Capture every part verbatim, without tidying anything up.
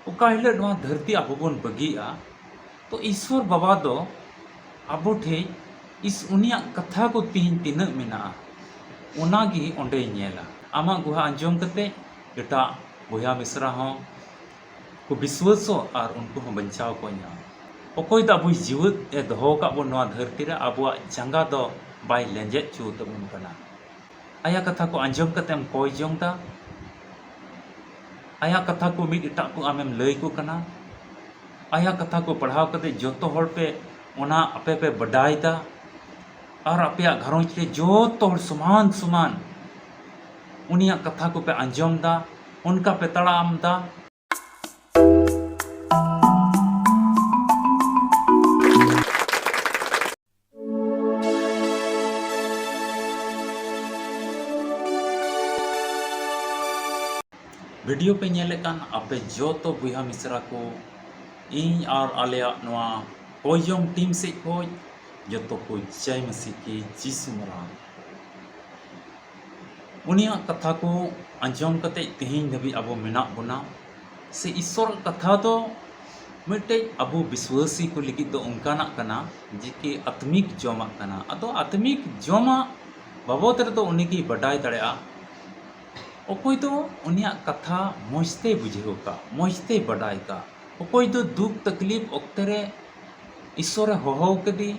ᱚᱠᱟ ᱦᱤᱞᱳᱜ ᱱᱚᱣᱟ ᱫᱷᱟᱹᱨᱛᱤ ᱟᱵᱚ ᱵᱚᱱ ᱵᱟᱹᱜᱤᱭᱟᱜᱼᱟ, ᱛᱚ ᱤᱥᱥᱚᱨ ᱵᱟᱵᱟ ᱫᱚ ᱟᱵᱚ ᱴᱷᱮᱱ ᱤᱥ ᱩᱱᱤᱭᱟᱜ ᱠᱟᱛᱷᱟ ᱠᱚ ᱛᱮᱦᱮᱧ ᱛᱤᱱᱟᱹᱜ ᱢᱮᱱᱟᱜᱼᱟ, ᱚᱱᱟᱜᱮ ᱚᱸᱰᱮᱭ ᱧᱮᱞᱟ᱾ ᱟᱢᱟᱜ ᱜᱩᱦᱟ ᱟᱸᱡᱚᱢ ᱠᱟᱛᱮ ᱮᱴᱟᱜ ᱵᱚᱭᱦᱟ ᱢᱤᱥᱨᱟ ᱦᱚᱸ ᱠᱚ ᱵᱤᱥᱣᱟᱹᱥᱚᱜ ᱟᱨ ᱩᱱᱠᱩ ᱦᱚᱸ ᱵᱟᱧᱪᱟᱣ ᱠᱚ ᱧᱟᱢ᱾ ᱚᱠᱚᱭ ᱫᱚ ᱟᱵᱚᱭ ᱡᱤᱣᱮᱫ ᱮ ᱫᱚᱦᱚ ᱟᱠᱟᱫ ᱵᱚᱱ ᱱᱚᱣᱟ ᱫᱷᱟᱹᱨᱛᱤ ᱨᱮ, ᱟᱵᱚᱣᱟᱜ ᱡᱟᱸᱜᱟ ᱫᱚ ᱵᱟᱭ ᱞᱮᱸᱡᱮᱫ ᱦᱚᱪᱚ ᱛᱟᱵᱚᱱ ᱠᱟᱱᱟ᱾ ᱟᱭᱟᱜ ᱠᱟᱛᱷᱟ ᱠᱚ ᱟᱸᱡᱚᱢ ᱠᱟᱛᱮᱢ ᱠᱚᱭ ᱡᱚᱝ ᱫᱟ, ᱟᱭᱟᱜ ᱠᱟᱛᱷᱟ ᱠᱚ ᱢᱤᱫ ᱮᱴᱟᱜ ᱠᱚ ᱟᱢᱮᱢ ᱞᱟᱹᱭ ᱠᱚ ᱠᱟᱱᱟ, ᱟᱭᱟᱜ ᱠᱟᱛᱷᱟ ᱠᱚ ᱯᱟᱲᱦᱟᱣ ᱠᱟᱛᱮ ᱡᱚᱛᱚ ᱦᱚᱲ ᱯᱮ ᱚᱱᱟ ᱟᱯᱮ ᱯᱮ ᱵᱟᱰᱟᱭ ᱫᱟ, ᱟᱨ ᱟᱯᱮᱭᱟᱜ ᱜᱷᱟᱨᱚᱸᱡᱽ ᱨᱮ ᱡᱚᱛᱚ ᱦᱚᱲ ᱥᱚᱢᱟᱱ ᱥᱚᱢᱟᱱ ᱩᱱᱤᱭᱟᱜ ᱠᱟᱛᱷᱟ ᱠᱚᱯᱮ ᱟᱸᱡᱚᱢ ᱫᱟ, ᱚᱱᱠᱟ ᱯᱮ ᱛᱟᱲᱟᱢ ᱫᱟ᱾ ᱵᱷᱤᱰᱤᱭᱳ ᱯᱮ ᱧᱮᱞᱮᱫ ᱠᱟᱱ ᱟᱯᱮ ᱡᱚᱛᱚ ᱵᱚᱭᱦᱟ ᱢᱤᱥᱨᱟ ᱠᱚ, ᱤᱧ ᱟᱨ ᱟᱞᱮᱭᱟᱜ ᱱᱚᱣᱟ ᱠᱚᱭᱡᱚᱝ ᱴᱤᱢ ᱥᱮᱫ ᱠᱷᱚᱱ ᱡᱚᱛᱚ ᱠᱚ ᱡᱟᱭ ᱢᱟᱹᱥᱤ ᱠᱤ ᱡᱤᱥᱩ ᱢᱟᱨᱟᱝ᱾ ᱩᱱᱤᱭᱟᱜ ᱠᱟᱛᱷᱟ ᱠᱚ ᱟᱸᱡᱚᱢ ᱠᱟᱛᱮ ᱛᱮᱦᱮᱧ ᱫᱷᱟᱹᱵᱤᱡ ᱟᱵᱚ ᱢᱮᱱᱟᱜ ᱵᱚᱱᱟ, ᱥᱮ ᱤᱥᱥᱚᱨᱟᱜ ᱠᱟᱛᱷᱟ ᱫᱚ ᱢᱤᱫᱴᱮᱡ ᱟᱵᱚ ᱵᱤᱥᱣᱟᱹᱥᱤ ᱠᱚ ᱞᱟᱹᱜᱤᱫ ᱫᱚ ᱚᱱᱠᱟᱱᱟᱜ ᱠᱟᱱᱟ ᱡᱮ ᱠᱤ ᱟᱛᱢᱤᱠ ᱡᱚᱢᱟᱜ ᱠᱟᱱᱟ᱾ ᱟᱫᱚ ᱟᱛᱢᱤᱠ ᱡᱚᱢᱟᱜ ᱵᱟᱵᱚᱫ ᱨᱮᱫᱚ ᱩᱱᱤ ᱜᱮᱭ ᱵᱟᱰᱟᱭ ᱫᱟᱲᱮᱭᱟᱜᱼᱟ, ᱚᱠᱚᱭ ᱫᱚ ᱩᱱᱤᱭᱟᱜ ᱠᱟᱛᱷᱟ ᱢᱚᱡᱽ ᱛᱮᱭ ᱵᱩᱡᱷᱟᱹᱣ ᱠᱟᱜ, ᱢᱚᱡᱽ ᱛᱮᱭ ᱵᱟᱰᱟᱭ ᱠᱟᱜ, ᱚᱠᱚᱭ ᱫᱚ ᱫᱩᱠ ᱛᱟᱠᱞᱤᱯ ᱚᱠᱛᱮ ᱨᱮ ᱤᱥᱥᱚᱨᱮ ᱦᱚᱦᱚ ᱠᱟᱫᱮ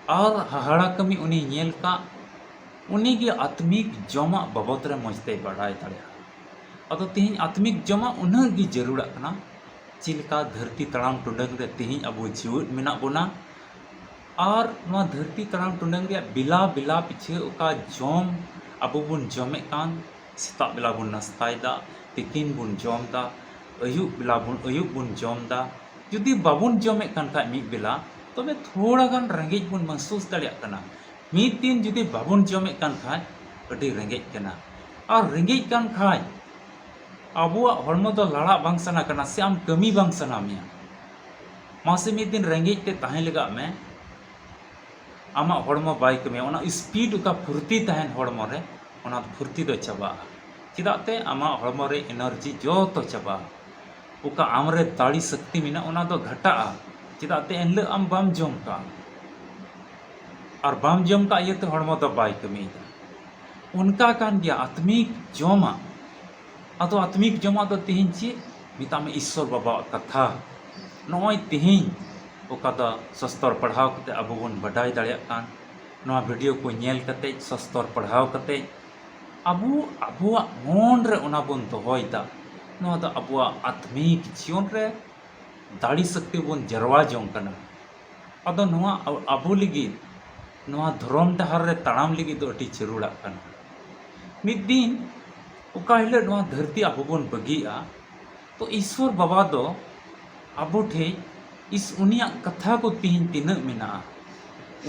ᱟᱨ ᱦᱟᱦᱟᱲᱟ ᱠᱟᱹᱢᱤ ᱩᱱᱤᱭ ᱧᱮᱞ ᱠᱟᱜ, ᱩᱱᱤ ᱜᱮ ᱟᱛᱢᱤᱠ ᱡᱚᱢᱟᱜ ᱵᱟᱵᱚᱫ ᱨᱮ ᱢᱚᱡᱽ ᱛᱮᱭ ᱵᱟᱰᱟᱭ ᱫᱟᱲᱮᱭᱟᱜᱼᱟ᱾ ᱟᱫᱚ ᱛᱮᱦᱮᱧ ᱟᱛᱢᱤᱠ ᱡᱚᱢᱟᱜ ᱩᱱᱟᱹᱜ ᱜᱮ ᱡᱟᱹᱨᱩᱲᱟᱜ ᱠᱟᱱᱟ, ᱪᱮᱫ ᱞᱮᱠᱟ ᱫᱷᱟᱹᱨᱛᱤ ᱛᱟᱲᱟᱢ ᱴᱩᱰᱟᱹᱝ ᱨᱮ ᱛᱮᱦᱮᱧ ᱟᱵᱚ ᱡᱤᱣᱮᱫ ᱢᱮᱱᱟᱜ ᱵᱚᱱᱟ, ᱟᱨ ᱱᱚᱣᱟ ᱫᱷᱟᱹᱨᱛᱤ ᱛᱟᱲᱟᱢ ᱴᱩᱰᱟᱹᱝ ᱨᱮᱭᱟᱜ ᱵᱮᱞᱟ ᱵᱮᱞᱟ ᱯᱤᱪᱷᱟᱹ ᱚᱠᱟ ᱡᱚᱢ ᱟᱵᱚ ᱵᱚᱱ ᱡᱚᱢᱮᱫ ᱠᱟᱱ, ᱥᱮᱛᱟᱜ ᱵᱮᱞᱟ ᱵᱚᱱ ᱱᱟᱥᱛᱟᱭᱮᱫᱟ, ᱛᱤᱠᱤᱱ ᱵᱚᱱ ᱡᱚᱢ ᱮᱫᱟ, ᱟᱹᱭᱩᱵ ᱵᱮᱞᱟ ᱵᱚᱱ, ᱟᱹᱭᱩᱵ ᱵᱚᱱ ᱡᱚᱢ ᱮᱫᱟ᱾ ᱡᱩᱫᱤ ᱵᱟᱵᱚᱱ ᱡᱚᱢᱮᱫ ᱠᱟᱱ ᱠᱷᱟᱡ ᱢᱤᱫ ᱵᱮᱞᱟ, ᱛᱚᱵᱮ ᱛᱷᱚᱲᱟ ᱜᱟᱱ ᱨᱮᱸᱜᱮᱡ ᱵᱚᱱ ᱢᱟᱦᱥᱩᱥ ᱫᱟᱲᱮᱭᱟᱜ ᱠᱟᱱᱟ᱾ ᱢᱤᱫ ᱫᱤᱱ ᱡᱩᱫᱤ ᱵᱟᱵᱚᱱ ᱡᱚᱢᱮᱫ ᱠᱟᱱ ᱠᱷᱟᱡ ᱟᱹᱰᱤ ᱨᱮᱸᱜᱮᱡ ᱠᱟᱱᱟ᱾ ᱟᱨ ᱨᱮᱸᱜᱮᱡ ᱠᱟᱱ ᱠᱷᱟᱡ ᱟᱵᱚᱣᱟᱜ ᱦᱚᱲᱢᱚ ᱫᱚ ᱞᱟᱲᱟᱜ ᱵᱟᱝ ᱥᱟᱱᱟ ᱠᱟᱱᱟ ᱥᱮ ᱟᱢ ᱠᱟᱹᱢᱤ ᱵᱟᱝ ᱥᱟᱱᱟ ᱢᱮᱭᱟ᱾ ᱢᱟᱥᱮ ᱢᱤᱫ ᱫᱤᱱ ᱨᱮᱸᱜᱮᱡ ᱛᱮ ᱛᱟᱦᱮᱸ ᱞᱮᱜᱟᱜ ᱢᱮ, ᱟᱢᱟᱜ ᱦᱚᱲᱢᱚ ᱵᱟᱭ ᱠᱟᱹᱢᱤᱭᱟ᱾ ᱚᱱᱟ ᱥᱯᱤᱰ ᱚᱠᱟ ᱯᱷᱩᱨᱛᱤ ᱛᱟᱦᱮᱱ ᱦᱚᱲᱢᱚ ᱨᱮ, ᱚᱱᱟ ᱯᱷᱩᱨᱛᱤ ᱫᱚ ᱪᱟᱵᱟᱜᱼᱟ᱾ ᱪᱮᱫᱟᱜ ᱛᱮ ᱟᱢᱟᱜ ᱦᱚᱲᱢᱚ ᱨᱮ ᱮᱱᱟᱨᱡᱤ ᱡᱚᱛᱚ ᱪᱟᱵᱟᱜᱼᱟ᱾ ᱚᱠᱟ ᱟᱢᱨᱮ ᱫᱟᱲᱮ ᱥᱚᱠᱛᱤ ᱢᱮᱱᱟᱜ, ᱚᱱᱟ ᱫᱚ ᱜᱷᱟᱴᱟᱜᱼᱟ᱾ ᱪᱮᱫᱟᱜ ᱛᱮ ᱮᱱᱦᱤᱞᱳᱜ ᱟᱢ ᱵᱟᱢ ᱡᱚᱢ ᱠᱟᱜᱼᱟ, ᱟᱨ ᱵᱟᱢ ᱡᱚᱢ ᱠᱟᱜ ᱤᱭᱟᱹᱛᱮ ᱦᱚᱲᱢᱚ ᱫᱚ ᱵᱟᱭ ᱠᱟᱹᱢᱤᱭᱮᱫᱟ᱾ ᱚᱱᱠᱟ ᱠᱟᱱ ᱜᱮᱭᱟ ᱟᱛᱢᱤᱠ ᱡᱚᱢᱟᱜ᱾ ᱟᱫᱚ ᱟᱛᱢᱤᱠ ᱡᱚᱢᱟᱜ ᱫᱚ ᱛᱮᱦᱮᱧ ᱪᱮᱫ? ᱢᱮᱛᱟᱜ ᱢᱮ ᱤᱥᱥᱚᱨ ᱵᱟᱵᱟᱣᱟᱜ ᱠᱟᱛᱷᱟ᱾ ᱱᱚᱜᱼᱚᱭ ᱛᱮᱦᱮᱧ ᱚᱠᱟ ᱫᱚ ᱥᱚᱥᱛᱚᱨ ᱯᱟᱲᱦᱟᱣ ᱠᱟᱛᱮ ᱟᱵᱚ ᱵᱚᱱ ᱵᱟᱰᱟᱭ ᱫᱟᱲᱮᱭᱟᱜ ᱠᱟᱱ, ᱱᱚᱣᱟ ᱵᱷᱤᱰᱤᱭᱳ ᱠᱚ ᱧᱮᱞ ᱠᱟᱛᱮ, ᱥᱚᱥᱛᱚᱨ ᱯᱟᱲᱦᱟᱣ ᱠᱟᱛᱮ ᱟᱵᱚ ᱟᱵᱚᱣᱟᱜ ᱢᱚᱱ ᱨᱮ ᱚᱱᱟ ᱵᱚᱱ ᱫᱚᱦᱚᱭᱮᱫᱟ᱾ ᱱᱚᱣᱟ ᱫᱚ ᱟᱵᱚᱣᱟᱜ ᱟᱛᱢᱤᱠ ᱡᱤᱭᱚᱱ ᱨᱮ ᱫᱟᱲᱮ ᱥᱚᱠᱛᱤ ᱵᱚᱱ ᱡᱟᱨᱣᱟ ᱡᱚᱝ ᱠᱟᱱᱟ᱾ ᱟᱫᱚ ᱱᱚᱣᱟ ᱟᱵᱚ ᱞᱟᱹᱜᱤᱫ, ᱱᱚᱣᱟ ᱫᱷᱚᱨᱚᱢ ᱰᱟᱦᱟᱨ ᱨᱮ ᱛᱟᱲᱟᱢ ᱞᱟᱹᱜᱤᱫ ᱫᱚ ᱟᱹᱰᱤ ᱡᱟᱹᱨᱩᱲᱟᱜ ᱠᱟᱱᱟ᱾ ᱢᱤᱫ ᱫᱤᱱ ᱚᱠᱟ ᱦᱤᱞᱳᱜ ᱱᱚᱣᱟ ᱫᱷᱟᱹᱨᱛᱤ ᱟᱵᱚ ᱵᱚᱱ ᱵᱟᱹᱜᱤᱭᱟᱜᱼᱟ, ᱛᱚ ᱤᱥᱥᱚᱨ ᱵᱟᱵᱟ ᱫᱚ ᱟᱵᱚ ᱴᱷᱮᱡ ᱤᱥ ᱩᱱᱤᱭᱟᱜ ᱠᱟᱛᱷᱟ ᱠᱚ ᱛᱮᱦᱮᱧ ᱛᱤᱱᱟᱹᱜ ᱢᱮᱱᱟᱜᱼᱟ,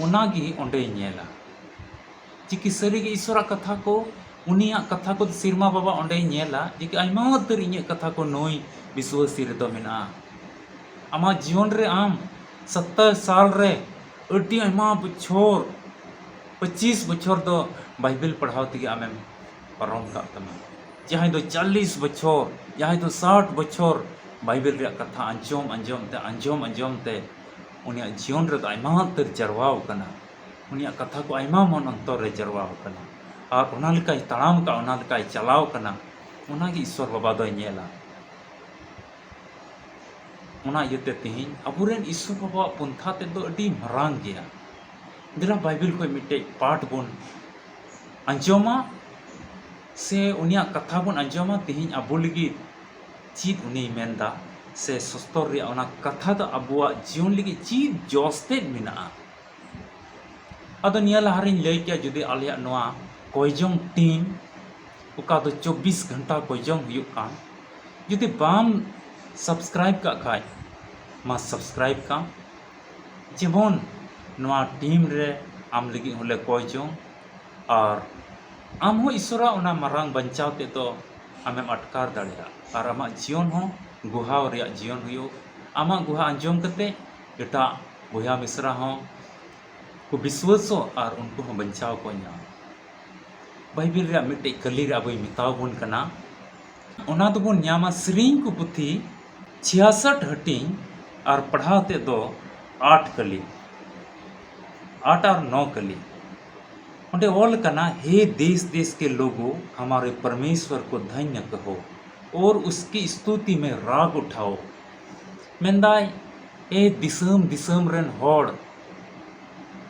ᱚᱱᱟᱜᱮ ᱚᱸᱰᱮᱭ ᱧᱮᱞᱟ᱾ ᱪᱤᱠᱤ ᱥᱟᱹᱨᱤᱜᱮ ᱤᱥᱥᱚᱨᱟᱜ ᱠᱟᱛᱷᱟ ᱠᱚ, ᱩᱱᱤᱭᱟᱜ ᱠᱟᱛᱷᱟ ᱠᱚ ᱥᱮᱨᱢᱟ ᱵᱟᱵᱟ ᱚᱸᱰᱮᱭ ᱧᱮᱞᱟ ᱡᱮ ᱟᱭᱢᱟ ᱩᱛᱟᱹᱨ ᱤᱧᱟᱹᱜ ᱠᱟᱛᱷᱟ ᱠᱚ ᱱᱩᱭ ᱵᱤᱥᱣᱟᱹᱥᱤ ᱨᱮᱫᱚ ᱢᱮᱱᱟᱜᱼᱟ᱾ ᱟᱢᱟᱜ ᱡᱤᱭᱚᱱ ᱨᱮ ᱟᱢ ᱥᱚᱛᱛᱚᱨ ᱥᱟᱞ ᱨᱮ ᱟᱹᱰᱤ ᱟᱭᱢᱟ ᱵᱚᱪᱷᱚᱨ, ᱯᱚᱸᱪᱤᱥ ᱵᱚᱪᱷᱚᱨ ᱫᱚ ᱵᱟᱭᱵᱮᱞ ᱯᱟᱲᱦᱟᱣ ᱛᱮᱜᱮ ᱟᱢᱮᱢ ᱯᱟᱨᱚᱢ ᱠᱟᱜ ᱛᱟᱢᱟ᱾ ᱡᱟᱦᱟᱸᱭ ᱫᱚ ᱪᱚᱞᱞᱤᱥ ᱵᱚᱪᱷᱚᱨ, ᱡᱟᱦᱟᱸᱭ ᱫᱚ ᱥᱟᱴ ᱵᱚᱪᱷᱚᱨ ᱵᱟᱭᱵᱮᱞ ᱨᱮᱭᱟᱜ ᱠᱟᱛᱷᱟ ᱟᱸᱡᱚᱢ ᱟᱸᱡᱚᱢ ᱛᱮ, ᱟᱸᱡᱚᱢ ᱟᱸᱡᱚᱢ ᱛᱮ ᱩᱱᱤᱭᱟᱜ ᱡᱤᱭᱚᱱ ᱨᱮᱫᱚ ᱟᱭᱢᱟ ᱩᱛᱟᱹᱨ ᱡᱟᱨᱣᱟᱣ ᱠᱟᱱᱟ᱾ ᱩᱱᱤᱭᱟᱜ ᱠᱟᱛᱷᱟ ᱠᱚ ᱟᱭᱢᱟ ᱢᱚᱱ ᱚᱱᱛᱚᱨ ᱨᱮ ᱡᱟᱨᱣᱟᱣ ᱠᱟᱱᱟ᱾ ᱟᱨ ᱚᱱᱟ ᱞᱮᱠᱟᱭ ᱛᱟᱲᱟᱢ ᱠᱟᱜᱼᱟ, ᱚᱱᱟ ᱞᱮᱠᱟᱭ ᱪᱟᱞᱟᱣ ᱠᱟᱱᱟ, ᱚᱱᱟᱜᱮ ᱤᱥᱥᱚᱨ ᱵᱟᱵᱟ ᱫᱚᱭ ᱧᱮᱞᱟ᱾ ᱚᱱᱟ ᱤᱭᱟᱹᱛᱮ ᱛᱮᱦᱮᱧ ᱟᱵᱚᱨᱮᱱ ᱤᱥᱥᱚᱨ ᱵᱟᱵᱟᱣᱟᱜ ᱯᱚᱱᱛᱷᱟ ᱛᱮᱫ ᱫᱚ ᱟᱹᱰᱤ ᱢᱟᱨᱟᱝ ᱜᱮᱭᱟ᱾ ᱫᱮᱞᱟ ᱵᱟᱭᱵᱮᱞ ᱠᱷᱚᱱ ᱢᱤᱫᱴᱮᱡ ᱯᱟᱴ ᱵᱚᱱ ᱟᱸᱡᱚᱢᱟ, ᱥᱮ ᱩᱱᱤᱭᱟᱜ ᱠᱟᱛᱷᱟ ᱵᱚᱱ ᱟᱸᱡᱚᱢᱟ᱾ ᱛᱮᱦᱮᱧ ᱟᱵᱚ ᱞᱟᱹᱜᱤᱫ ᱪᱮᱫ ᱩᱱᱤᱭ ᱢᱮᱱᱫᱟ, ᱥᱮ ᱥᱚᱥᱛᱚᱨ ᱨᱮᱭᱟᱜ ᱚᱱᱟ ᱠᱟᱛᱷᱟ ᱫᱚ ᱟᱵᱚᱣᱟᱜ ᱡᱤᱭᱚᱱ ᱞᱟᱹᱜᱤᱫ ᱪᱮᱫ ᱡᱚᱥ ᱛᱮᱫ ᱢᱮᱱᱟᱜᱼᱟ᱾ ᱟᱫᱚ ᱱᱤᱭᱟᱹ ᱞᱟᱦᱟ ᱨᱤᱧ ᱞᱟᱹᱭ ᱠᱮᱭᱟ, ᱡᱩᱫᱤ ᱟᱞᱮᱭᱟᱜ ᱱᱚᱣᱟ ᱠᱚᱭᱡᱚᱝ ᱴᱤᱢ, ᱚᱠᱟ ᱫᱚ ᱪᱚᱵᱵᱤᱥ ᱜᱷᱚᱱᱴᱟ ᱠᱚᱭᱡᱚᱝ ᱦᱩᱭᱩᱜ ᱠᱟᱱ, ᱡᱩᱫᱤ ᱵᱟᱢ ᱥᱟᱵᱥᱠᱨᱟᱭᱤᱵ ᱠᱟᱜ ᱠᱷᱟᱡ, ᱢᱟ ᱥᱟᱵᱥᱠᱨᱟᱭᱤᱵ ᱠᱟᱢ, ᱡᱮᱢᱚᱱ ᱱᱚᱣᱟ ᱴᱤᱢ ᱨᱮ ᱟᱢ ᱞᱟᱹᱜᱤᱫ ᱦᱚᱸᱞᱮ ᱠᱚᱭᱡᱚᱝ, ᱟᱨ ᱟᱢ ᱦᱚᱸ ᱤᱥᱥᱚᱨᱟᱜ ᱚᱱᱟ ᱢᱟᱨᱟᱝ ᱵᱟᱧᱪᱟᱣ ᱛᱮᱫ ᱫᱚ ᱟᱢᱮᱢ ᱟᱴᱠᱟᱨ ᱫᱟᱲᱮᱭᱟᱜᱼᱟ, ᱟᱨ ᱟᱢᱟᱜ ᱡᱤᱭᱚᱱ ᱦᱚᱸ ᱜᱩᱦᱟᱣ ᱨᱮᱭᱟᱜ ᱡᱤᱭᱚᱱ ᱦᱩᱭᱩᱜ᱾ ᱟᱢᱟᱜ ᱜᱩᱦᱟ ᱟᱸᱡᱚᱢ ᱠᱟᱛᱮ ᱮᱴᱟᱜ ᱵᱚᱭᱦᱟ ᱢᱤᱥᱨᱟ ᱦᱚᱸ ᱠᱚ ᱵᱤᱥᱣᱟᱹᱥᱚᱜ ᱟᱨ ᱩᱱᱠᱩ ᱦᱚᱸ ᱵᱟᱧᱪᱟᱣ ᱠᱚ ᱧᱟᱢ᱾ ᱵᱟᱭᱵᱮᱞ ᱨᱮᱭᱟᱜ ᱢᱤᱫᱴᱮᱡ ᱠᱟᱹᱞᱤ ᱨᱮ ᱟᱵᱚᱭ ᱢᱮᱛᱟᱣ ᱵᱚᱱ ᱠᱟᱱᱟ, ᱚᱱᱟ ᱫᱚᱵᱚᱱ ᱧᱟᱢᱟ ᱥᱮᱨᱮᱧ ᱠᱚ ᱯᱩᱛᱷᱤ ᱪᱷᱤᱭᱟᱥᱚᱴ ᱦᱟᱹᱴᱤᱧ ᱟᱨ ᱯᱟᱲᱦᱟᱣ ᱛᱮᱫ ᱫᱚ ᱟᱴ ᱠᱟᱹᱞᱤ, ᱟᱴ ᱟᱨ ᱱᱚ ᱠᱟᱹᱞᱤ᱾ ᱚᱸᱰᱮ ᱚᱞ ᱠᱟᱱᱟ, "हे देश देश के लोगों, हमारे परमेश्वर को धन्य कहो और उसकी स्तुति में राग उठाओ।" ᱢᱮᱱᱫᱟᱭ, "ᱮ ᱫᱤᱥᱚᱢ ᱫᱤᱥᱚᱢ ᱨᱮᱱ ᱦᱚᱲ,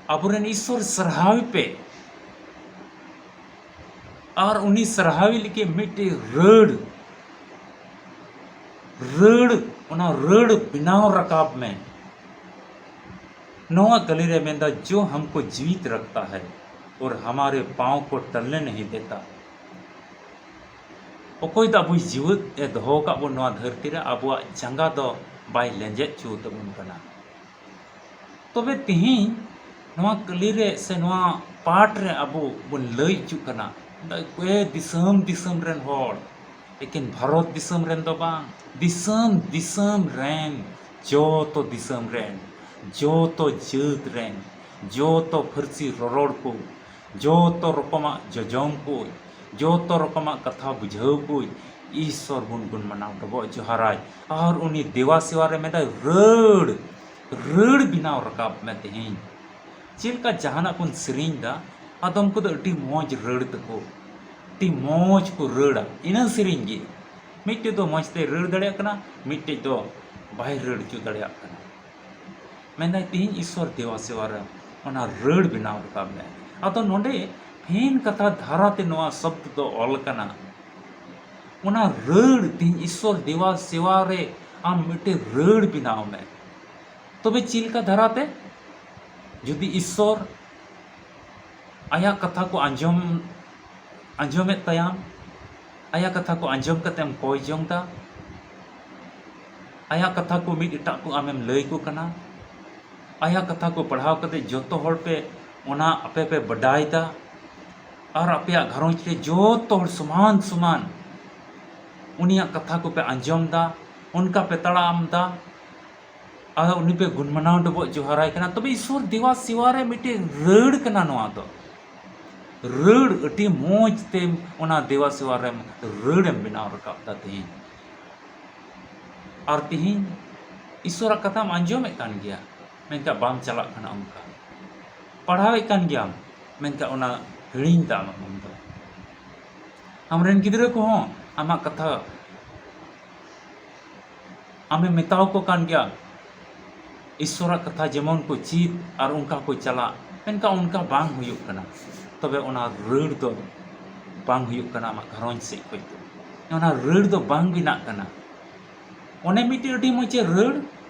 ᱟᱵᱚᱨᱮᱱ ᱤᱥᱥᱚᱨ ᱥᱟᱨᱦᱟᱣ ᱯᱮ, ᱟᱨ ᱩᱱᱤ ᱥᱟᱨᱦᱟᱣᱤ ᱞᱟᱹᱜᱤᱫ ᱢᱤᱫᱴᱮᱡ ᱨᱟᱹᱲ, ᱨᱟᱹᱲ, ᱚᱱᱟ ᱨᱟᱹᱲ ᱵᱮᱱᱟᱣ ᱨᱟᱠᱟᱵ ᱢᱮ᱾" ᱱᱚᱣᱟ ᱠᱟᱹᱞᱤ ᱨᱮ ᱢᱮᱱᱫᱟ, "जो हमको जीवित रखता है और हमारे पाँव को टलने नहीं देता।" ᱚᱠᱚᱭ ᱫᱚ ᱟᱵᱚᱭ ᱡᱤᱣᱮᱫ ᱮ ᱫᱚᱦᱚ ᱟᱠᱟᱫ ᱵᱚᱱ ᱱᱚᱣᱟ ᱫᱷᱟᱹᱨᱛᱤ ᱨᱮ, ᱟᱵᱚᱣᱟᱜ ᱡᱟᱸᱜᱟ ᱫᱚ ᱵᱟᱭ ᱞᱮᱸᱡᱮᱫ ᱦᱚᱪᱚ ᱛᱟᱵᱚᱱ ᱠᱟᱱᱟ᱾ ᱛᱚᱵᱮ ᱛᱮᱦᱮᱧ ᱱᱚᱣᱟ ᱠᱟᱹᱞᱤ ᱨᱮ ᱥᱮ ᱱᱚᱣᱟ ᱯᱟᱴ ᱨᱮ ᱟᱵᱚ ᱵᱚᱱ ᱞᱟᱹᱭ ᱦᱚᱪᱚᱜ ᱠᱟᱱᱟ, ᱮ ᱫᱤᱥᱚᱢ ᱫᱤᱥᱚᱢ ᱨᱮᱱ ᱦᱚᱲ, ᱮᱠᱮᱱ ᱵᱷᱟᱨᱚᱛ ᱫᱤᱥᱚᱢ ᱨᱮᱱ ᱫᱚ ᱵᱟᱝ, ᱫᱤᱥᱚᱢ ᱫᱤᱥᱚᱢ ᱨᱮᱱ, ᱡᱚᱛᱚ ᱫᱤᱥᱚᱢ ᱨᱮᱱ, ᱡᱚᱛᱚ ᱡᱟᱹᱛ ᱨᱮᱱ, ᱡᱚᱛᱚ ᱯᱟᱹᱨᱥᱤ ᱨᱚᱨᱚᱲ ᱠᱚ, ᱡᱚᱛᱚ ᱨᱚᱠᱚᱢᱟᱜ ᱡᱚᱡᱚᱢ ᱠᱚ, ᱡᱚᱛᱚ ᱨᱚᱠᱚᱢᱟᱜ ᱠᱟᱛᱷᱟ ᱵᱩᱡᱷᱟᱹᱣ ᱠᱚ, ᱤᱥᱥᱚᱨ ᱵᱚᱱ ᱜᱩᱱ ᱢᱟᱱᱟᱣ ᱰᱚᱵᱚᱜ ᱡᱚᱦᱟᱨᱟᱭ᱾ ᱟᱨ ᱩᱱᱤ ᱫᱮᱵᱟ ᱥᱮᱣᱟ ᱨᱮ ᱢᱮᱱᱫᱟᱭ, ᱨᱟᱹᱲ, ᱨᱟᱹᱲ ᱵᱮᱱᱟᱣ ᱨᱟᱠᱟᱵ ᱢᱮ ᱛᱮᱦᱮᱧ᱾ ᱪᱮᱫ ᱞᱮᱠᱟ ᱡᱟᱦᱟᱱᱟᱜ ᱵᱚᱱ ᱥᱮᱨᱮᱧ ᱫᱟ, ᱟᱫᱚᱢ ᱠᱚᱫᱚ ᱟᱹᱰᱤ ᱢᱚᱡᱽ ᱨᱟᱹᱲ ᱛᱟᱠᱚ, ᱟᱹᱰᱤ ᱢᱚᱡᱽ ᱠᱚ ᱨᱟᱹᱲᱟ, ᱤᱱᱟᱹ ᱥᱮᱨᱮᱧ ᱜᱮ᱾ ᱢᱤᱫᱴᱮᱡ ᱫᱚ ᱢᱚᱡᱽ ᱛᱮᱭ ᱨᱟᱹᱲ ᱫᱟᱲᱮᱭᱟᱜ ᱠᱟᱱᱟ, ᱢᱤᱫᱴᱮᱡ ᱫᱚ ᱵᱟᱭ ᱨᱟᱹᱲ ᱦᱚᱪᱚ ᱫᱟᱲᱮᱭᱟᱜ ᱠᱟᱱᱟ᱾ ᱢᱮᱱᱫᱟᱭ, ᱛᱮᱦᱮᱧ ᱤᱥᱥᱚᱨ ᱫᱮᱵᱟ ᱥᱮᱣᱟ ᱨᱮ ᱚᱱᱟ ᱨᱟᱹᱲ ᱵᱮᱱᱟᱣ ᱨᱟᱠᱟᱵ ᱢᱮ᱾ ᱟᱫᱚ ᱱᱚᱰᱮ ᱯᱷᱮᱱ ᱠᱟᱛᱷᱟ ᱫᱷᱟᱨᱟᱛᱮ ᱱᱚᱣᱟ ᱥᱚᱵᱫ ᱫᱚ ᱚᱞ ᱠᱟᱱᱟ, ᱚᱱᱟ ᱨᱟᱹᱲ, ᱛᱮᱦᱮᱧ ᱤᱥᱥᱚᱨ ᱫᱮᱵᱟ ᱥᱮᱣᱟ ᱨᱮ ᱟᱢ ᱢᱤᱫᱴᱮᱡ ᱨᱟᱹᱲ ᱵᱮᱱᱟᱣ ᱢᱮ᱾ ᱛᱚᱵᱮ ᱪᱮᱫ ᱞᱮᱠᱟ ᱫᱷᱟᱨᱟᱛᱮ? ᱡᱩᱫᱤ ᱤᱥᱥᱚᱨ ᱟᱭᱟᱜ ᱠᱟᱛᱷᱟ ᱠᱚ ᱟᱸᱡᱚᱢ, ᱟᱸᱡᱚᱢᱮᱫ ᱛᱟᱭᱟᱢ, ᱟᱭᱟᱜ ᱠᱟᱛᱷᱟ ᱠᱚ ᱟᱸᱡᱚᱢ ᱠᱟᱛᱮᱢ ᱠᱚᱭ ᱡᱚᱝ ᱫᱟ, ᱟᱭᱟᱜ ᱠᱟᱛᱷᱟ ᱠᱚ ᱢᱤᱫ ᱮᱴᱟᱜ ᱠᱚ ᱟᱢᱮᱢ ᱞᱟᱹᱭ ᱠᱚ ᱠᱟᱱᱟ, ᱟᱭᱟᱜ ᱠᱟᱛᱷᱟ ᱠᱚ ᱯᱟᱲᱦᱟᱣ ᱠᱟᱛᱮ ᱡᱚᱛᱚ ᱦᱚᱲ ᱯᱮ ᱚᱱᱟ ᱟᱯᱮ ᱯᱮ ᱵᱟᱰᱟᱭ ᱫᱟ, ᱟᱨ ᱟᱯᱮᱭᱟᱜ ᱜᱷᱟᱨᱚᱸᱡᱽ ᱨᱮ ᱡᱚᱛᱚ ᱦᱚᱲ ᱥᱚᱢᱟᱱ ᱥᱚᱢᱟᱱ ᱩᱱᱤᱭᱟᱜ ᱠᱟᱛᱷᱟ ᱠᱚᱯᱮ ᱟᱸᱡᱚᱢ ᱫᱟ, ᱚᱱᱠᱟ ᱯᱮ ᱛᱟᱲᱟᱢ ᱫᱟ, ᱟᱨ ᱩᱱᱤ ᱯᱮ ᱜᱩᱱᱢᱟᱱᱟᱣ ᱰᱚᱵᱚᱜ ᱡᱚᱦᱟᱨᱟᱭ ᱠᱟᱱᱟ, ᱛᱚᱵᱮ ᱤᱥᱥᱚᱨ ᱫᱮᱵᱟ ᱥᱮᱣᱟ ᱨᱮ ᱢᱤᱫᱴᱮᱱ ᱨᱟᱹᱲ ᱠᱟᱱᱟ ᱱᱚᱣᱟ ᱫᱚ᱾ ᱨᱟᱹᱲ ᱟᱹᱰᱤ ᱢᱚᱡᱽ ᱛᱮ ᱚᱱᱟ ᱫᱮᱵᱟ ᱥᱮᱣᱟ ᱨᱮᱢ ᱨᱟᱹᱲᱮᱢ ᱵᱮᱱᱟᱣ ᱨᱟᱠᱟᱵ ᱫᱟ ᱛᱮᱦᱮᱧ᱾ ᱟᱨ ᱛᱤᱦᱤᱧ ᱤᱥᱥᱚᱨᱟᱜ ᱠᱟᱛᱷᱟᱢ ᱟᱸᱡᱚᱢᱮᱫ ᱠᱟᱱ ᱜᱮᱭᱟ, ᱢᱮᱱᱠᱷᱟᱱ ᱵᱟᱢ ᱪᱟᱞᱟᱜ ᱠᱟᱱᱟ᱾ ᱚᱱᱠᱟ ᱯᱟᱲᱦᱟᱣᱮᱫ ᱠᱟᱱ ᱜᱮᱭᱟᱢ, ᱢᱮᱱᱠᱷᱟᱱ ᱚᱱᱟ ᱦᱤᱲᱤᱧ ᱛᱟᱢ ᱟᱢ ᱫᱚ᱾ ᱟᱢᱨᱮᱱ ᱜᱤᱫᱽᱨᱟᱹ ᱠᱚᱦᱚᱸ ᱟᱢᱟᱜ ᱠᱟᱛᱷᱟ ᱟᱢᱮᱢ ᱢᱮᱛᱟᱣᱟᱠᱚ ᱠᱟᱱ ᱜᱮᱭᱟ, ᱤᱥᱥᱚᱨᱟᱜ ᱠᱟᱛᱷᱟ ᱡᱮᱢᱚᱱ ᱠᱚ ᱪᱮᱫ ᱟᱨ ᱚᱱᱠᱟ ᱠᱚ ᱪᱟᱞᱟᱜ, ᱢᱮᱱᱠᱷᱟᱱ ᱚᱱᱠᱟ ᱵᱟᱝ ᱦᱩᱭᱩᱜ ᱠᱟᱱᱟ᱾ ᱛᱚᱵᱮ ᱚᱱᱟ ᱨᱟᱹᱲ ᱫᱚ ᱵᱟᱝ ᱦᱩᱭᱩᱜ ᱠᱟᱱᱟ ᱟᱢᱟᱜ ᱜᱷᱟᱨᱚᱸᱡᱽ ᱥᱮᱫ ᱠᱷᱚᱱ ᱫᱚ᱾ ᱚᱱᱟ ᱨᱟᱹᱲ ᱫᱚ ᱵᱟᱝ ᱵᱮᱱᱟᱜ ᱠᱟᱱᱟ᱾ ᱚᱱᱮ ᱢᱤᱫᱴᱮᱡ ᱟᱹᱰᱤ ᱢᱚᱡᱽ ᱮ ᱨᱟᱹᱲ,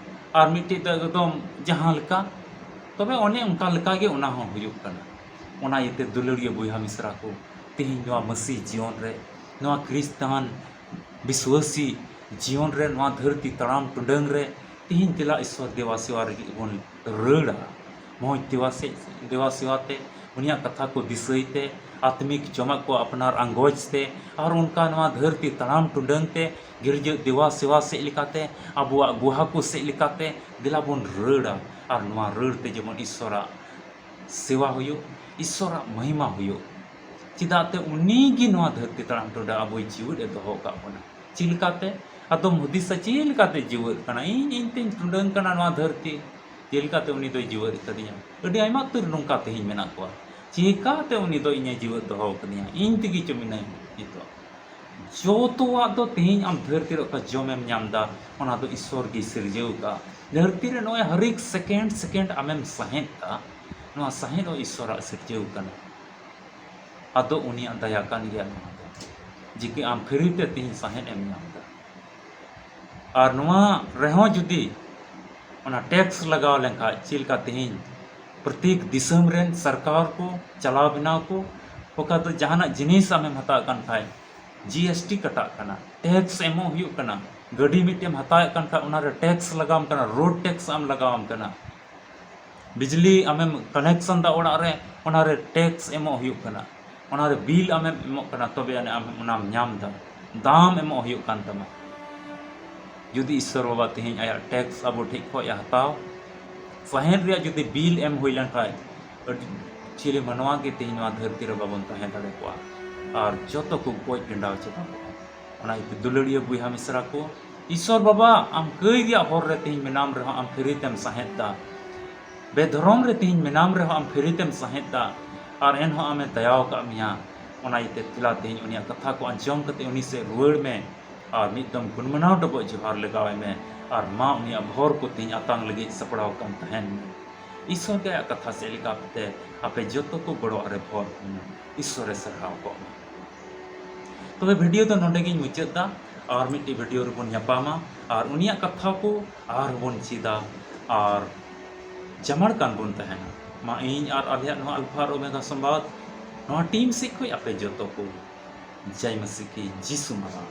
ᱟᱨ ᱢᱤᱫᱴᱮᱡ ᱫᱚ ᱮᱠᱫᱚᱢ ᱡᱟᱦᱟᱸ ᱞᱮᱠᱟ, ᱛᱚᱵᱮ ᱚᱱᱮ ᱚᱱᱠᱟ ᱞᱮᱠᱟ ᱜᱮ ᱚᱱᱟ ᱦᱚᱸ ᱦᱩᱭᱩᱜ ᱠᱟᱱᱟ᱾ ᱚᱱᱟ ᱤᱭᱟᱹᱛᱮ ᱫᱩᱞᱟᱹᱲᱤᱭᱟᱹ ᱵᱚᱭᱦᱟ ᱢᱤᱥᱨᱟ ᱠᱚ, ᱛᱮᱦᱮᱧ ᱱᱚᱣᱟ ᱢᱟᱹᱥᱤ ᱡᱤᱭᱚᱱ ᱨᱮ, ᱱᱚᱣᱟ ᱠᱷᱨᱤᱥᱴᱟᱱ ᱵᱤᱥᱣᱟᱹᱥᱤ ᱡᱤᱭᱚᱱ ᱨᱮ, ᱱᱚᱣᱟ ᱫᱷᱟᱹᱨᱛᱤ ᱛᱟᱲᱟᱢ ᱴᱩᱰᱟᱹᱝ ᱨᱮ, ᱛᱮᱦᱮᱧ ᱫᱮᱞᱟ ᱤᱥᱥᱚᱨ ᱫᱮᱵᱟ ᱥᱮᱣᱟ ᱞᱟᱹᱜᱤᱫ ᱵᱚᱱ ᱨᱟᱹᱲᱟ᱾ ᱢᱚᱡᱽ ᱫᱮᱵᱟ ᱥᱮ-, ᱫᱮᱵᱟ ᱥᱮᱣᱟ ᱛᱮ, ᱩᱱᱤᱭᱟᱜ ᱠᱟᱛᱷᱟ ᱠᱚ ᱫᱤᱥᱟᱹᱭ ᱛᱮ, ᱟᱛᱢᱤᱠ ᱡᱚᱢᱟᱜ ᱠᱚ ᱟᱯᱱᱟᱨ ᱟᱸᱜᱚᱪ ᱛᱮ, ᱟᱨ ᱚᱱᱠᱟ ᱱᱚᱣᱟ ᱫᱷᱟᱹᱨᱛᱤ ᱛᱟᱲᱟᱢ ᱴᱩᱰᱟᱹᱝ ᱛᱮ, ᱜᱤᱨᱡᱟᱹ ᱫᱮᱵᱟ ᱥᱮᱣᱟ ᱥᱮᱫ ᱞᱮᱠᱟᱛᱮ, ᱟᱵᱚᱣᱟᱜ ᱜᱩᱦᱟ ᱠᱚ ᱥᱮᱫ ᱞᱮᱠᱟᱛᱮ, ᱫᱮᱞᱟ ᱵᱚᱱ ᱨᱟᱹᱲᱟ᱾ ᱟᱨ ᱱᱚᱣᱟ ᱨᱟᱹᱲ ᱛᱮ ᱡᱮᱢᱚᱱ ᱤᱥᱥᱚᱨᱟᱜ ᱥᱮᱣᱟ ᱦᱩᱭᱩᱜ, ᱤᱥᱥᱚᱨᱟᱜ ᱢᱚᱦᱤᱢᱟ ᱦᱩᱭᱩᱜ᱾ ᱪᱮᱫᱟᱜ ᱛᱮ ᱩᱱᱤ ᱜᱮ ᱱᱚᱣᱟ ᱫᱷᱟᱹᱨᱛᱤ ᱛᱟᱲᱟᱢ ᱴᱩᱰᱟᱹᱝ ᱟᱵᱚᱭ ᱡᱤᱣᱮᱫ ᱮ ᱫᱚᱦᱚ ᱟᱠᱟᱫ ᱵᱚᱱᱟ᱾ ᱪᱮᱫ ᱞᱮᱠᱟᱛᱮ? ᱟᱫᱚᱢ ᱦᱩᱫᱤᱥᱟ, ᱪᱮᱫ ᱞᱮᱠᱟᱛᱮ ᱡᱤᱣᱮᱫ ᱠᱟᱱᱟ? ᱤᱧ, ᱤᱧ ᱛᱤᱧ ᱴᱩᱰᱟᱹᱝ ᱠᱟᱱᱟ ᱱᱚᱣᱟ ᱫᱷᱟᱹᱨᱛᱤ, ᱪᱮᱫ ᱞᱮᱠᱟᱛᱮ ᱩᱱᱤ ᱫᱚᱭ ᱡᱤᱣᱮᱫ ᱠᱟᱫᱤᱧᱟ? ᱟᱹᱰᱤ ᱟᱭᱢᱟ ᱩᱛᱟᱹᱨ ᱱᱚᱝᱠᱟ ᱛᱮᱦᱮᱧ ᱢᱮᱱᱟᱜ ᱠᱚᱣᱟ᱾ ᱪᱮᱠᱟᱛᱮ ᱩᱱᱤ ᱫᱚ ᱤᱧᱮ ᱡᱤᱣᱮᱫ ᱫᱚᱦᱚ ᱠᱟᱫᱤᱧᱟ? ᱤᱧ ᱛᱮᱜᱮ ᱪᱚ ᱢᱮᱱᱟᱹᱧ ᱱᱤᱛᱚᱜ᱾ ᱡᱚᱛᱚᱣᱟᱜ ᱫᱚ ᱛᱮᱦᱮᱧ ᱟᱢ ᱫᱷᱟᱹᱨᱛᱤ ᱨᱮ ᱚᱠᱟ ᱡᱚᱢᱮᱢ ᱧᱟᱢ ᱮᱫᱟ, ᱚᱱᱟ ᱫᱚ ᱤᱥᱥᱚᱨ ᱜᱮᱭ ᱥᱤᱨᱡᱟᱹᱣ ᱟᱠᱟᱫᱼᱟ᱾ ᱫᱷᱟᱹᱨᱛᱤ ᱨᱮ ᱱᱚᱜᱼᱚᱭ ᱦᱟᱨᱮᱠ ᱥᱮᱠᱮᱱᱰ ᱥᱮᱠᱮᱱᱰ ᱟᱢᱮᱢ ᱥᱟᱦᱮᱸᱫ ᱮᱫᱟ, ᱱᱚᱣᱟ ᱥᱟᱦᱮᱸᱫ ᱦᱚᱸ ᱤᱥᱥᱚᱨᱟᱜ ᱥᱤᱨᱡᱟᱹᱣ ᱠᱟᱱᱟ᱾ ᱟᱫᱚ ᱩᱱᱤᱭᱟᱜ ᱫᱟᱭᱟ ᱠᱟᱱ ᱜᱮᱭᱟ ᱱᱚᱣᱟ ᱫᱚ, ᱡᱮ ᱠᱤ ᱟᱢ ᱯᱷᱨᱤ ᱛᱮ ᱛᱮᱦᱮᱧ ᱥᱟᱦᱮᱸᱫ ᱮᱢ ᱧᱟᱢ ᱮᱫᱟ᱾ ᱟᱨ ᱱᱚᱣᱟ ᱨᱮᱦᱚᱸ ᱡᱩᱫᱤ ᱚᱱᱟ ᱴᱮᱠᱥ ᱞᱟᱜᱟᱣ ᱞᱮᱱᱠᱷᱟᱡ, ᱪᱮᱫ ᱞᱮᱠᱟ ᱛᱮᱦᱮᱧ ᱯᱨᱚᱛᱮᱠ ᱫᱤᱥᱚᱢ ᱨᱮᱱ ᱥᱚᱨᱠᱟᱨ ᱠᱚ ᱪᱟᱞᱟᱣ ᱵᱮᱱᱟᱣ ᱠᱚ, ᱚᱠᱟ ᱫᱚ ᱡᱟᱦᱟᱱᱟᱜ ᱡᱤᱱᱤᱥ ᱟᱢᱮᱢ ᱦᱟᱛᱟᱣ ᱠᱟᱱ ᱠᱷᱟᱡ, ᱡᱤ ᱮᱥ ᱴᱤ ᱠᱟᱴᱟᱜ ᱠᱟᱱᱟ, ᱴᱮᱠᱥ ᱮᱢᱚᱜ ᱦᱩᱭᱩᱜ ᱠᱟᱱᱟ᱾ ᱜᱟᱹᱰᱤ ᱢᱤᱫᱴᱮᱢ ᱦᱟᱛᱟᱣᱮᱫ ᱠᱟᱱ ᱠᱷᱟᱡ, ᱚᱱᱟᱨᱮ ᱴᱮᱠᱥ ᱞᱟᱜᱟᱣᱟᱢ ᱠᱟᱱᱟ, ᱨᱳᱰ ᱴᱮᱠᱥ ᱟᱢ ᱞᱟᱜᱟᱣᱟᱢ ᱠᱟᱱᱟ᱾ ᱵᱤᱡᱽᱞᱤ ᱟᱢᱮᱢ ᱠᱟᱱᱮᱠᱥᱚᱱ ᱫᱟ ᱚᱲᱟᱜ ᱨᱮ, ᱚᱱᱟᱨᱮ ᱴᱮᱠᱥ ᱮᱢᱚᱜ ᱦᱩᱭᱩᱜ ᱠᱟᱱᱟ, ᱚᱱᱟᱨᱮ ᱵᱤᱞ ᱟᱢᱮᱢ ᱮᱢᱚᱜ ᱠᱟᱱᱟ, ᱛᱚᱵᱮ ᱟᱹᱱᱤᱡ ᱟᱢ ᱚᱱᱟᱢ ᱧᱟᱢ ᱮᱫᱟ, ᱫᱟᱢ ᱮᱢᱚᱜ ᱦᱩᱭᱩᱜ ᱠᱟᱱ ᱛᱟᱢᱟ᱾ ᱡᱩᱫᱤ ᱤᱥᱥᱚᱨ ᱵᱟᱵᱟ ᱛᱮᱦᱮᱧ ᱟᱭᱟᱜ ᱴᱮᱠᱥ ᱟᱵᱚ ᱴᱷᱮᱡ ᱠᱷᱚᱡ ᱮ ᱦᱟᱛᱟᱣ, ᱥᱟᱦᱮᱸᱫ ᱨᱮᱭᱟᱜ ᱡᱩᱫᱤ ᱵᱤᱞ ᱮᱢ ᱦᱩᱭ ᱞᱮᱱᱠᱷᱟᱡ, ᱟᱹᱰᱤ ᱪᱤᱞᱤ ᱢᱟᱱᱣᱟ ᱜᱮ ᱛᱮᱦᱮᱧ ᱱᱚᱣᱟ ᱫᱷᱟᱹᱨᱛᱤ ᱨᱮ ᱵᱟᱵᱚᱱ ᱛᱟᱦᱮᱸ ᱫᱟᱲᱮ ᱠᱚᱜᱼᱟ, ᱟᱨ ᱡᱚᱛᱚ ᱠᱚ ᱜᱚᱡ ᱰᱮᱸᱰᱟᱣ ᱪᱟᱵᱟ ᱠᱚᱜᱼᱟ᱾ ᱚᱱᱟ ᱤᱭᱟᱹᱛᱮ ᱫᱩᱞᱟᱹᱲᱤᱭᱟᱹ ᱵᱚᱭᱦᱟ ᱢᱤᱥᱨᱟ ᱠᱚ, ᱤᱥᱚᱨ ᱵᱟᱵᱟ, ᱟᱢ ᱠᱟᱹᱭ ᱨᱮᱭᱟᱜ ᱦᱚᱨ ᱨᱮ ᱛᱮᱦᱮᱧ ᱢᱮᱱᱟᱢ ᱨᱮᱦᱚᱸ ᱟᱢ ᱯᱷᱤᱨᱤ ᱛᱮᱢ ᱥᱟᱦᱮᱫ ᱫᱟ᱾ ᱵᱮᱫᱷᱚᱨᱚᱢ ᱨᱮ ᱛᱮᱦᱮᱧ ᱢᱮᱱᱟᱢ ᱨᱮᱦᱚᱸ ᱟᱢ ᱯᱷᱤᱨᱤ ᱛᱮᱢ ᱥᱟᱦᱮᱫ ᱫᱟ᱾ ᱟᱨ ᱮᱱᱦᱚᱸ ᱟᱢᱮ ᱫᱟᱭᱟᱣ ᱟᱠᱟᱫ ᱢᱮᱭᱟ, ᱚᱱᱟ ᱤᱭᱟᱹᱛᱮ ᱫᱮᱞᱟ ᱛᱮᱦᱮᱧ ᱩᱱᱤᱭᱟᱜ ᱠᱟᱛᱷᱟ ᱠᱚ ᱟᱸᱡᱚᱢ ᱠᱟᱛᱮ ᱩᱱᱤ ᱥᱮᱫ ᱨᱩᱣᱟᱹᱲ ᱢᱮ᱾ ᱟᱨ ᱢᱤᱫ ᱫᱚᱢ ᱜᱩᱱᱢᱟᱱᱟᱣ ᱰᱚᱵᱚᱜ ᱡᱚᱦᱟᱨ ᱞᱟᱜᱟᱣᱟᱭ ᱢᱮ᱾ ᱟᱨ ᱢᱟ ᱩᱱᱤᱭᱟᱜ ᱵᱷᱚᱨ ᱠᱚ ᱛᱮᱦᱮᱧ ᱟᱛᱟᱝ ᱞᱟᱹᱜᱤᱫ ᱥᱟᱯᱲᱟᱣ ᱟᱠᱟᱱ ᱛᱟᱦᱮᱱ ᱢᱮ᱾ ᱤᱥᱚᱨ ᱜᱮ ᱟᱭᱟᱜ ᱠᱟᱛᱷᱟ ᱥᱮᱫ ᱞᱮᱠᱟᱛᱮ ᱟᱯᱮ ᱡᱚᱛᱚ ᱠᱚ ᱜᱚᱲᱚ ᱨᱮ ᱵᱷᱚᱨ ᱠᱚ ᱢᱮ᱾ ᱤᱥᱚᱨᱮ ᱥᱟᱨᱦᱟᱣ ᱠᱚᱜ ᱢᱟ᱾ ᱛᱚᱵᱮ ᱵᱷᱤᱰᱤᱭᱳ ᱫᱚ ᱱᱚᱰᱮ ᱜᱤᱧ ᱢᱩᱪᱟᱹᱫ ᱫᱟ᱾ ᱟᱨ ᱢᱤᱫᱴᱤᱡ ᱵᱷᱤᱰᱤᱭᱳ ᱨᱮᱵᱚᱱ ᱧᱟᱯᱟᱢᱟ ᱟᱨ ᱩᱱᱤᱭᱟᱜ ᱠᱟᱛᱷᱟ ᱠᱚ ᱟᱨᱦᱚᱸ ᱵᱚᱱ ᱪᱮᱫᱟ ᱟᱨ ᱡᱟᱢᱟᱲ ᱠᱟᱱ ᱵᱚᱱ ᱛᱟᱦᱮᱱᱟ᱾ ᱢᱟ ᱤᱧ ᱟᱨ ᱟᱞᱮᱭᱟᱜ ᱱᱚᱣᱟ ᱟᱞᱯᱷᱟ ᱟᱨ ᱳᱢᱮᱜᱟ ᱥᱚᱢᱵᱟᱫ, ᱱᱚᱣᱟ ᱴᱤᱢ ᱥᱮᱫ ᱠᱷᱚᱱ ᱟᱯᱮ ᱡᱚᱛᱚ ᱠᱚ ᱡᱟᱭ ᱢᱟᱥᱤ ᱠᱤ ᱡᱤᱥᱩ ᱢᱟᱨᱟᱝ᱾